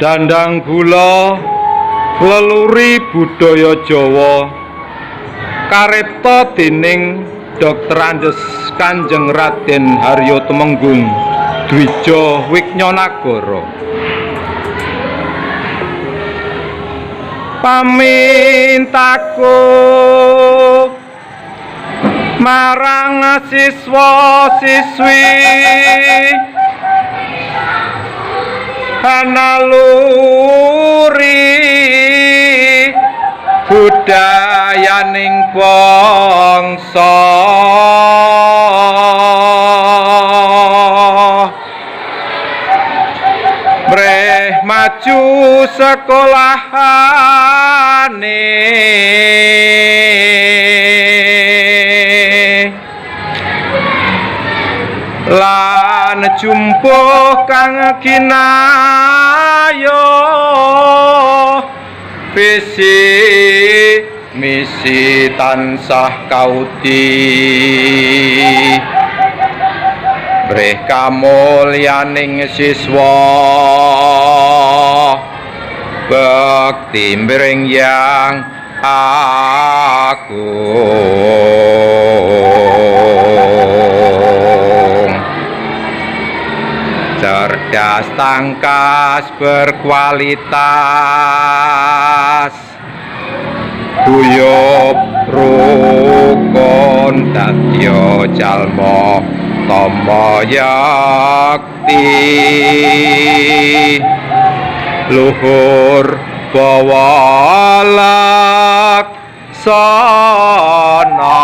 Dandang gula leluri budaya Jawa karipta dening Dr. Andes Kanjeng Raden Haryo Tumenggung Dwija Wignyanagara. Pamintaku marang siswa-siswi analuri budayaning bangsa mreh maju sekolahane lan jumpuh kang kinayo visi misi tansah kauti breh kamulyaning siswa bekti mring yang agung cerdas tangkas berkualitas guyub rukun dadya jalma tama yakti luhur bawa laksana.